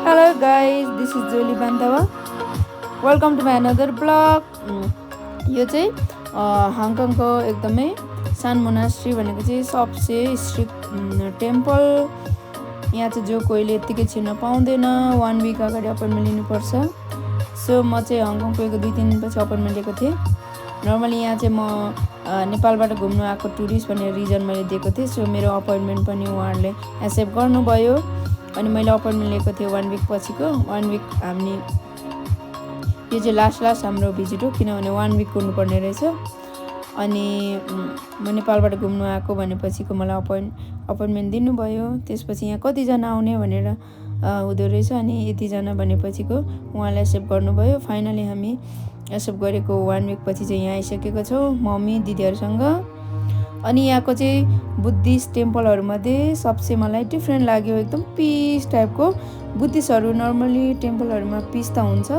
Hello guys, this is Jolie Bantawa. Welcome to my another vlog. यो चाहिँ हङकङको एकदमै सान monastery भनेको चाहिँ सबसे स्ट्रिक्ट टेम्पल। यहाँ चाहिँ जो कोहीले यत्तिकै छिर्न पाउँदैन, 1 वीक अगाडि अपोइन्टमेन्ट लिनुपर्छ। सो म चाहिँ हङकङ पुगेको 2-3 दिनपछि अपोइन्टमेन्ट लिएको थिएँ। नर्मली यहाँ चाहिँ म नेपालबाट घुम्न आएको टुरिस्ट भन्ने रिजन मैले दिएको थिएँ। सो मेरो अपोइन्टमेन्ट पनि उहाँहरूले एक्सेप्ट गर्नुभयो अनि मैले अपोइन्टमेन्ट लिएको थिएँ 1 वीक पछिको। 1 वीक हामी यो चाहिँ लास्ट हाम्रो भिजिट हो, किनभने 1 वीक कुर्नुपर्ने रहेछ। अनि म नेपालबाट घुम्नु आएको भनेपछिको मलाई अपोइन्टमेन्ट दिनुभयो। त्यसपछि यहाँ कतिजना आउने भनेर हुँदो रहेछ, अनि यतिजना भनेपछिको उहाँले एक्सेप्ट गर्नुभयो। फाइनली हामी एक्सेप्ट गरेको 1 वीक पछि चाहिँ यहाँ आइसकेको छौँ मम्मी दिदीहरूसँग। अनि यहाँको चाहिँ बुद्धिस्ट टेम्पलहरूमध्ये सबसे मलाई डिफ्रेन्ट लाग्यो, एकदम पिस टाइपको। बुद्धिस्टहरू नर्मली टेम्पलहरूमा पिस त हुन्छ,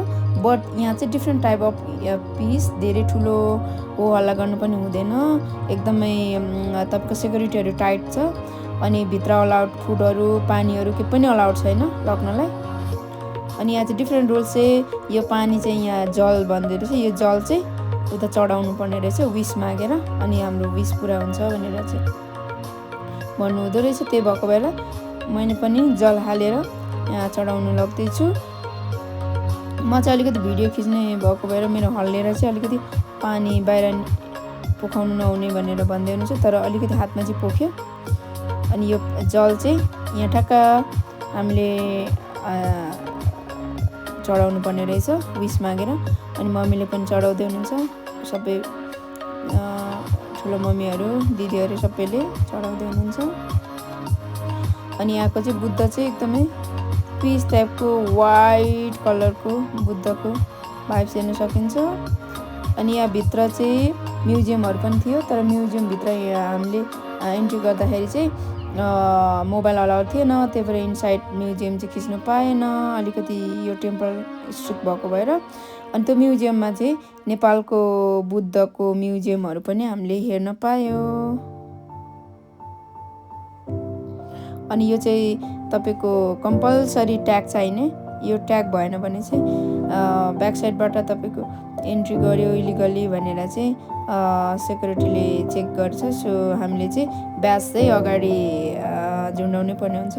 बट यहाँ चाहिँ डिफ्रेन्ट टाइप अफ पिस। धेरै ठुलो हो हल्ला गर्नु पनि हुँदैन, एकदमै तपाईँको सेक्युरिटीहरू टाइट छ। अनि भित्र अलाउड फुडहरू पानीहरू के पनि अलाउड छैन लग्नलाई। अनि यहाँ चाहिँ डिफ्रेन्ट रुल्स चाहिँ यो पानी चाहिँ यहाँ जल भन्दै रहेछ, यो जल चाहिँ उता चढाउनु पर्ने रहेछ विस मागेर, अनि हाम्रो विस पुरा हुन्छ भनेर चाहिँ भन्नुहुँदो रहेछ। त्यही भएको बेला मैले पनि जल हालेर यहाँ चढाउनु लाग्दैछु। म चाहिँ अलिकति भिडियो खिच्ने भएको भएर मेरो हल्लेर चाहिँ अलिकति पानी बाहिर पोखाउनु नहुने भनेर भन्दै हुनुहुन्छ, तर अलिकति हातमा चाहिँ पोख्यो। अनि यो जल चाहिँ यहाँ ठ्याक्क हामीले चढाउनु पर्ने रहेछ विस मागेर। अनि मम्मीले पनि चढाउँदै हुनुहुन्छ, सबै ठुलो मम्मीहरू दिदीहरू सबैले चढाउँदै हुनुहुन्छ। अनि यहाँको चाहिँ बुद्ध चाहिँ एकदमै पिस टाइपको वाइट कलरको बुद्धको भाइब्स हेर्न सकिन्छ। अनि यहाँ भित्र चाहिँ म्युजियमहरू पनि थियो, तर म्युजियमभित्र हामीले इन्ट्री गर्दाखेरि चाहिँ मोबाइल अलाउड थिएन, त्यही भएर इनसाइड म्युजियम चाहिँ खिच्नु पाएन, अलिकति यो टेम्पल स्ट्रिक्ट भएको भएर। अनि त्यो म्युजियममा चाहिँ नेपालको बुद्धको म्युजियमहरू पनि हामीले हेर्न पायो। अनि यो चाहिँ तपाईँको कम्पलसरी ट्याग चाहिने, यो ट्याग भएन भने चाहिँ ब्याक साइडबाट तपाईँको इन्ट्री गर्यो इलिगली भनेर चाहिँ सेक्युरिटीले चेक गर्छ। सो हामीले चाहिँ ब्याज चाहिँ अगाडि झुन्डाउनै पर्ने हुन्छ।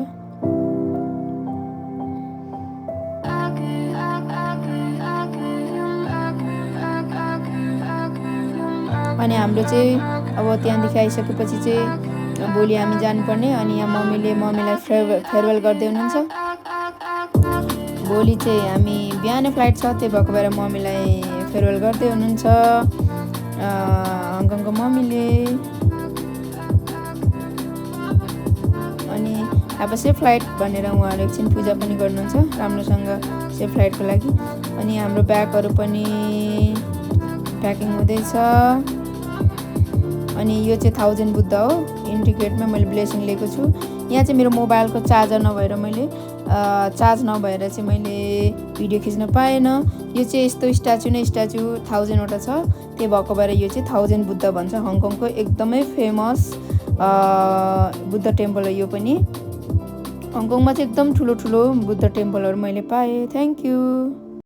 अनि हाम्रो चाहिँ अब त्यहाँदेखि आइसकेपछि चाहिँ भोलि हामी जानुपर्ने। अनि यहाँ मम्मीलाई फेयरवेल गर्दै हुनुहुन्छ। भोलि चाहिँ हामी बिहानै फ्लाइट छ, त्यही भएको भएर मम्मीलाई फेयरवेल गर्दै हुनुहुन्छ हङकङको मम्मीले। अनि अब सेफ फ्लाइट भनेर उहाँहरू एकछिन पूजा पनि गर्नुहुन्छ राम्रोसँग सेफ फ्लाइटको लागि। अनि हाम्रो ब्यागहरू पनि प्याकिङ हुँदैछ। अनि यो चाहिँ 1000 बुद्ध हो, इन्ट्री गेटमा मैले ब्लेसिङ लिएको छु। यहाँ चाहिँ मेरो मोबाइलको चार्जर नभएर मैले चार्ज नभएर चाहिँ मैले भिडियो खिच्न पाएन। यो चाहिँ यस्तो स्ट्याचु 1000 वटा छ, त्यही भएको भएर यो चाहिँ 1000 बुद्ध भन्छ। हङकङको एकदमै फेमस बुद्ध टेम्पल हो यो पनि। हङकङमा चाहिँ एकदम ठुलो बुद्ध टेम्पलहरू मैले पाएँ। Thank you.